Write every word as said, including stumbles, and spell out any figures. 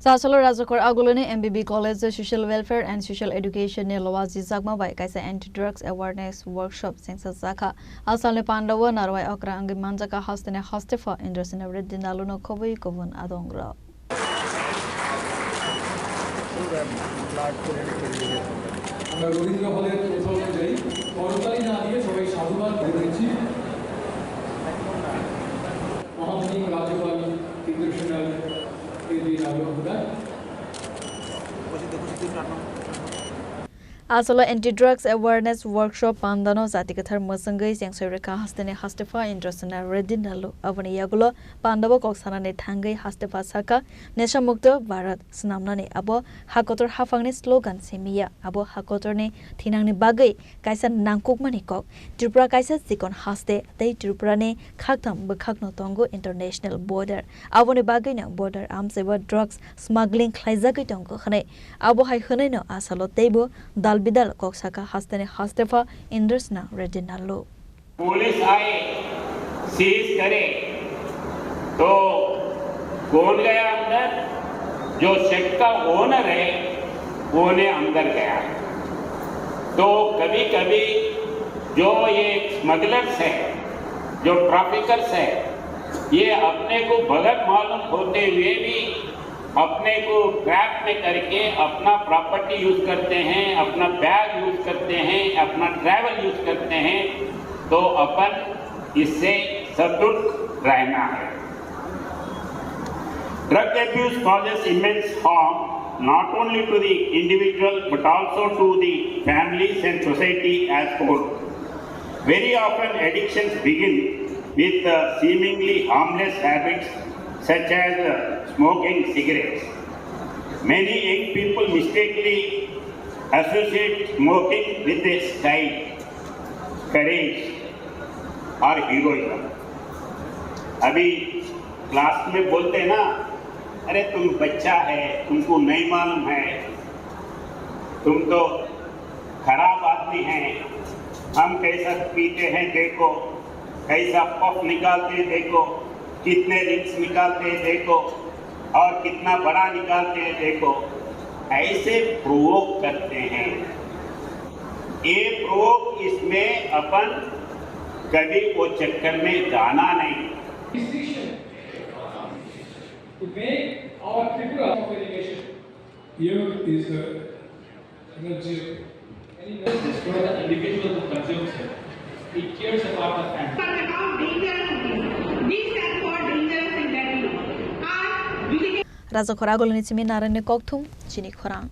Chasalo Rajakhor aguloni M B B College o Social Welfare and Social Education ni lowa jijakma bai kaisa anti-drugs awareness workshop chengsajakha. Asalni pandao narwai okra wngwi manjakha hasteni haste pha Indrasena Reddy Nalu no khobwi kubun adongrok. আমরা রবীন্দ্র হলের কোথাও যাই, করতালি না দিয়ে সবাই সাধুবাদ করে দিচ্ছি। মহামহিম রাজ্যপাল ইন্দ্রসেনা রেড্ডি নালু মহোদয়। Asalo anti-drugs awareness workshop pandano jati kwthar mwchwngwi chengsoirwkha hasteni hastepha Indrasena Reddy Nalu. Aboni yagulo pandao kok sanani thangwi hastepha sakha, "Nesha mukto Bharat swnamnani abo hakotor haphangni slogan simiya, abo hakotorni thinangni bagwi kaisa nangkukmani kok. Tripura kaisa chikon haste tei Tripurani khaktham bwkhakno tongo international border. Aboni bagwino border amchaibo drugs smuggling khlaijagwi tongo," hwnwi. Abo hai hwnwino asalo teibo dal bidal kok sakha hasteni hastepha Indrasena Reddy Nalu. Police आए, सीज करे, तो कौन गया अंदर? जो शेड का ओनर है, वो ने अंदर गया। तो कभी-कभी जो ये स्मगलर्स है, जो ट्रैफिकर्स है, ये अपने को बगैर मालूम होते हुए भी अपने को ट्रैप में करके अपना प्रॉपर्टी यूज़ करते हैं, अपना बैग यूज़ करते हैं, अपना ट्रैवल यूज़ करते हैं, तो अपन इससे सतर्क रहना है। Drug abuse causes immense harm not only to the individual but also to the families and society as whole. Very often addictions begin with uh, seemingly harmless habits such as uh, smoking cigarettes. Many young people mistakenly associate smoking with a style, courage, और हीरोइज्म। अभी क्लास में बोलते हैं ना, "अरे तुम बच्चा है, तुमको नहीं मालूम है, तुम तो खराब आदमी है, हम कैसा पीते हैं देखो, कैसा पफ निकालते हैं देखो, कितने रिंग्स निकालते हैं देखो।" और कितना बड़ा निकालते हैं देखो, ऐसे प्रोवोक करते हैं। ये प्रोवोक, इसमें अपन कभी वो चक्कर में जाना नहीं। Decision to make our Tripura of education. Here is the energy of This is for the individual who consumes it. It cares about the family. But about dangerous disease. We stand for dangerous and deadly. আর যদি Rajakhor aguloni simi narani kokthum chini khorang.